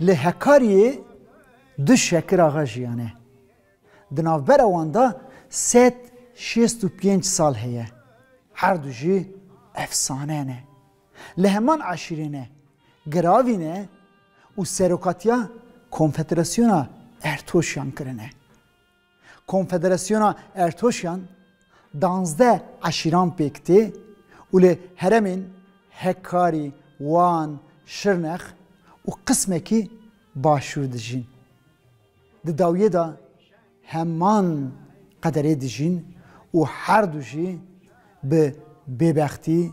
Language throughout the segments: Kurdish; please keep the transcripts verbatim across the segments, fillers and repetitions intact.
Li Hekariyê du Şekir Axa jiyane. Di navbera wan de sed şêst û pênc sal heye. Her du jî efsane ne. Li heman eşîrê ne, giravî ne û serokatiya Konfederasyona Ertoşiyan kirine. Konfederasyona Ertoşiyan danzdeh eşîran pêk tê û li heremên Hekarî, Wan, Şirnex û qismekî Başûr dijîn. Di dawiyê de heman qederê dijîn û her du jî bi bêbextî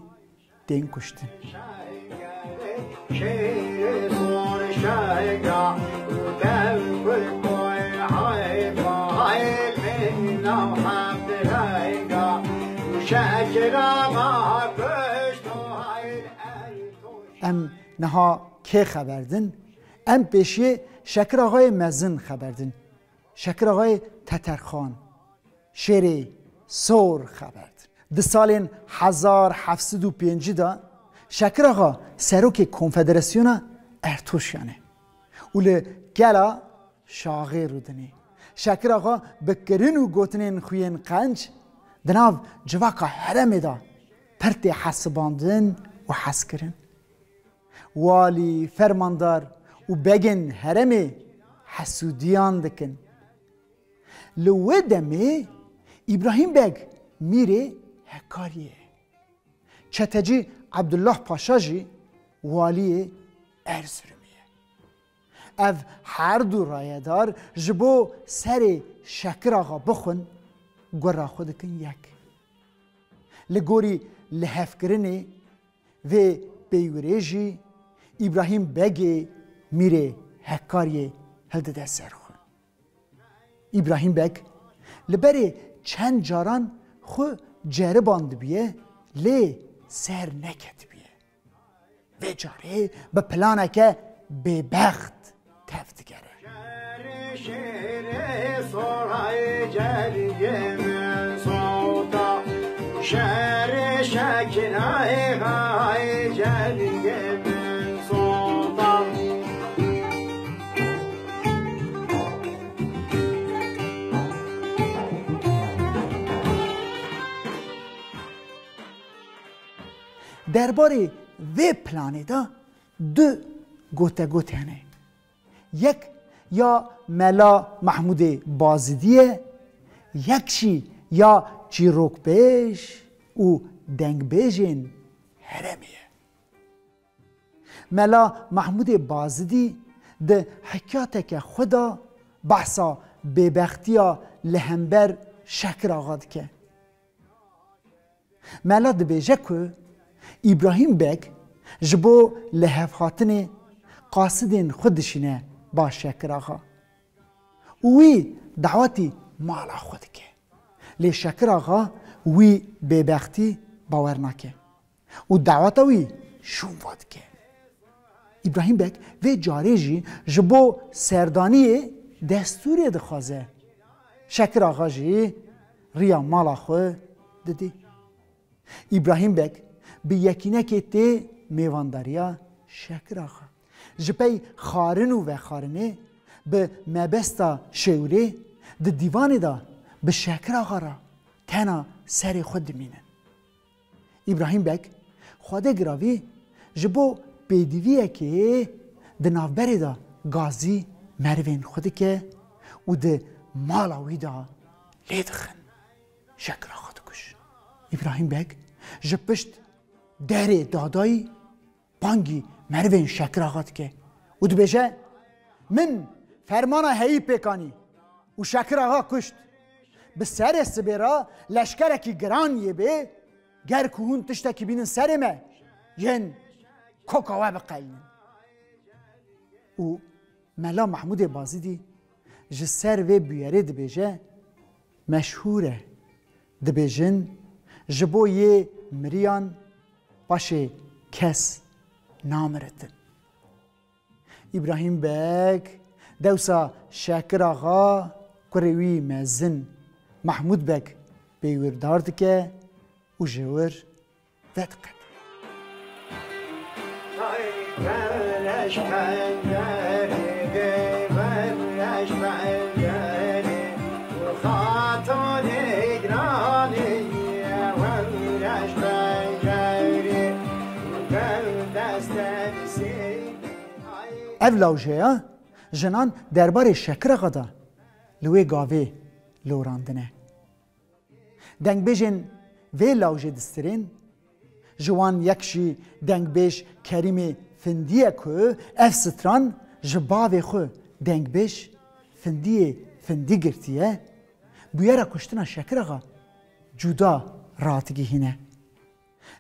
tên kuştin. Em niha kê xeber din? Em pêşiyê Şekir Axayê Mezin xeber din. Şekir Axayê Teterxan, Şêrê Sor xeber din. Di salên hezar heft sed û pêncî de Şekir Axa serokê Konfederasyona Ertoşiyan e û li Kela Şaxê rûdinê. Şekir Axa bi kirin û gotinên xwe yên qenc di nav civaka herêmê de pir tê hesibandin û hezkirin. Walî, fermandar û begên herêmê hesûdiyan dikin. Li wê demê Îbrahîm Beg mîrê Hekariyê ye. Çetecî Ebdullah Paşa jî waliyê Erzurumê ye. Ev her du rayedar ji bo serê Şekir Axa bixwin, gura xwe dikin yek. Li gorî lihevkirinê vê peywirê jî Îbrahîm Begê mîrê Hekariyê hildide ser xwe. Îbrahîm Beg li berê çend caran xwe ceribandibiye, lê ser neketibiye. Vê carê bi planeke bêbext tev digere. Derbarê vê planê de du gotegot hene. Yek ya Mela Mehmûdê Bazidî ye, yek jî ya çîrokbêj û dengbêjên herêmê ye. Mela Mehmûdê Bazidî di hikayeteke xwe de behsa bêbextiya li hember Şekir Axa dike. Mela dibêje ku Îbrahîm Beg ji bo lihevhatinê qasidên xwe dişîne ba Şekir Axa û wî dawetî mala xwe dike. Lê Şekir Axa wî bêbextî bawer nake û daweta wî şûnva dike. Îbrahîm Beg vê carê jî ji bo serdaniyê destûrê dixwaze. Şekir Axa jî riya mala xwe didî. Îbrahîm Beg bi yekînekê tê mêvandariya Şekir Axa. Ji pey xwarin û vexwarinê bi mebesta şêwirê di dîvanê de bi Şekir Axa re tena serê xwe dimînin. Îbrahîm Beg Xwedê giravî ji bo pêdiviyekê di navberê de gazî merivên xwe dike û di mala wî de lê dixin. Şekir Axa dikuj. Îbrahîm Beg ji pişt derê dadayî bangî merivên Şekir Axa dike û dibêje, Min fermana heyî pêk anî û Şekir Axa kuşt. Bi serê sibê re leşkerekî giran yê bê, ger ku hûn tiştekî bînin serê me, yên koka we biqelînin. Û Mela Mehmûdê Bazidî ji ser vê bûyerê dibêje, meşhûr e. Dibêjin, ji bo yê miriyan paşê kes namiritin. Îbrahîm Beg dewsa Şekir Axa kurê wî mezin Mehmûd Beg pêwirdar dike û ji wir vediqete. Ev lawjeya jinan derbarê Şekir Axa de li wê gavê lorandine. Dengbêjên vê lawjê distirên, ji wan yek jî dengbêj Kerîmê Findî ye ku ev stran ji bavê xwe dengbêj Findiyê Findî girtiye, bûyera kuştina Şekir Axa cuda radigihîne.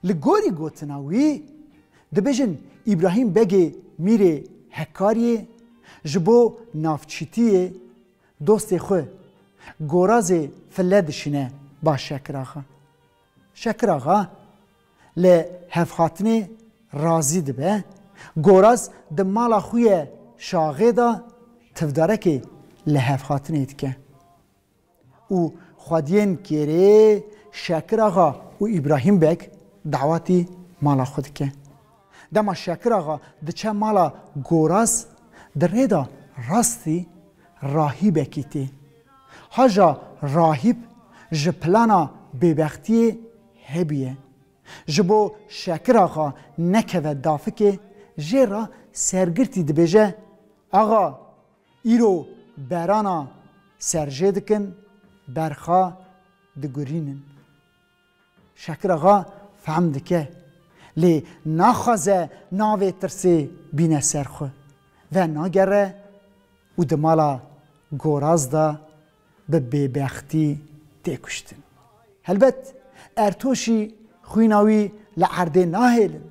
Li gorî gotina wî, dibêjin Îbrahîm Begê Mîrê Hekariyê ji bo navçîtiyê dostê xwe Gorazê File dişîne ba Şekir Axa. Şekir Axa li hevhatinê razî dibe, Goraz di mala xwe ye Şaxê de tivdarekê li hevhatinê dike. Û xwediyên kêrê Şekir Axa û Îbrahîm Beg dawetî mala xwe dike. Dema Şekir Axa diçe mala Goraz, di rê de rastî rahîbekî tê. Haja rahîb ji plana bêbextiyê hebûye. Ji bo Şekir Axa nekeve dafikê, jê re sergirtî dibêje, Axa, îro berana serjê dikin, berxa digurînin. Şekir Axa fehm dike, lê naxwaze navê tirsê bîne ser xwe, venagere û di mala Goraz de bi bêbextî tê kuştin. Helbet Ertoşî xwîna wî li erdê nahêlin,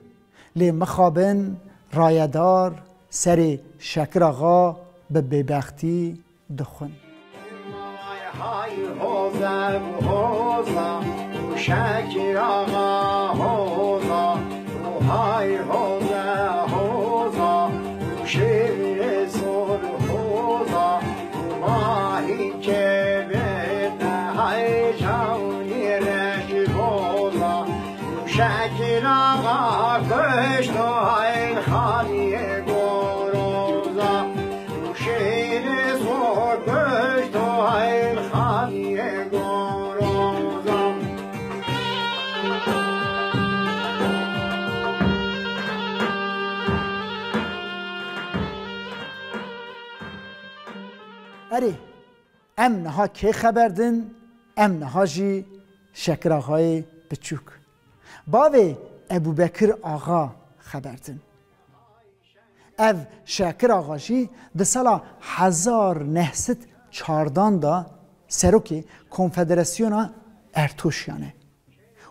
lê mixabin rayedar serê Şekir Axa bi bêbextî dixwin. Hay hoza, hoza, Şekir Axa hoza, hay hoza, hoza, şêrê sor hoza, Vahî kevêt hay canî reş hoza, Şekir Axa kuşto hay xaniyê Goroza, şêrê sor kuşto hay xaniyê Goroza. Erê, em niha kê xeber din? Em niha jî Şekir Axayê Piçûk, bavê Ebûbekir Axa xeber din. Ev Şekir Axa jî di sala hezar neh sed çardan de serokê Konfederasyona Ertoşiyan e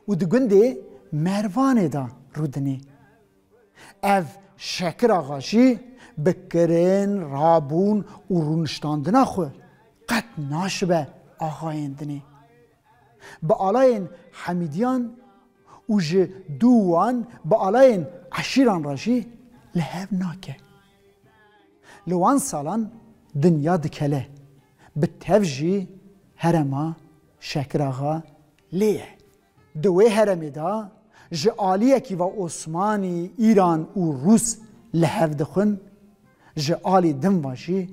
û di gundê Mervanê de rûdinê. Ev Şekir Axa jî bi kirin, rabûn û rûniştandina xwe qet naşibe axayên dinê. Bi alayên Hemîdiyan û ji dû wan bi alayên eşîran re jî li hev nake. Li wan salan dinya dikele, bi tev jî herêma Şekir Axa lê ye. Di wê herêmê de ji aliyekî ve Osmanî, Îran û Rûs li hev dixwin, ji alî din ve jî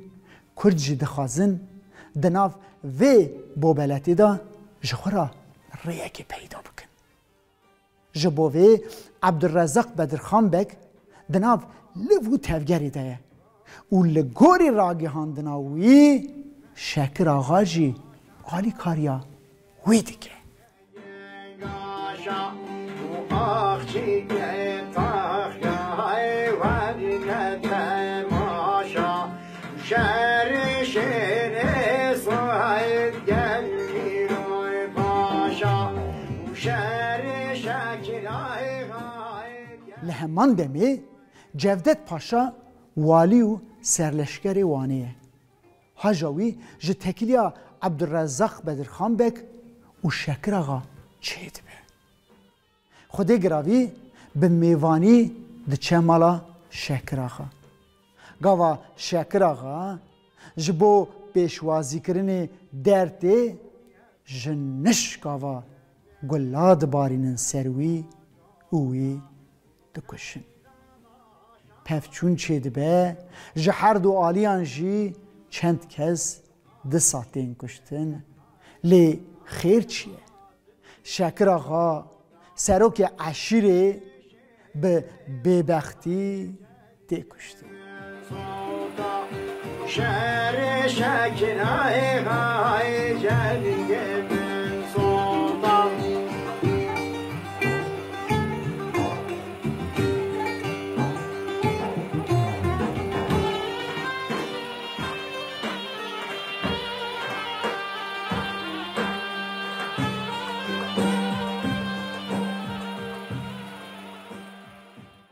Kurd jî dixwazin di nav vê bobeletê de ji xwe re rêyekê peyda bikin. Ji bo vê Ebdulrezaq Bedirxan Beg di nav liv û tevgerê de ye û li gorî ragihandina wî Şekir Axa jî alîkariya wî dike. Li heman demê Cevdet Paşa walî û serleşkerê Wanê ye. Haja wî ji tekiliya Ebdulrezaq Bedirxan Beg û Şekir Axa çêdibe. Xwedê giravî bi mêvanî diçe mala Şekir Axa. Gava Şekir Axa ji bo pêşwazîkirinê dertê ji nişka ve gula dibarînin ser wî û wî dikuşin. Pevçûn çêdibe, ji her du aliyan jî çend kes disa tên kuştin. Lê xêr çi ye? Şekir Axa, serokê eşîrê, bi bêbextî tê kuştin. Şerê şekirayê xayê cengê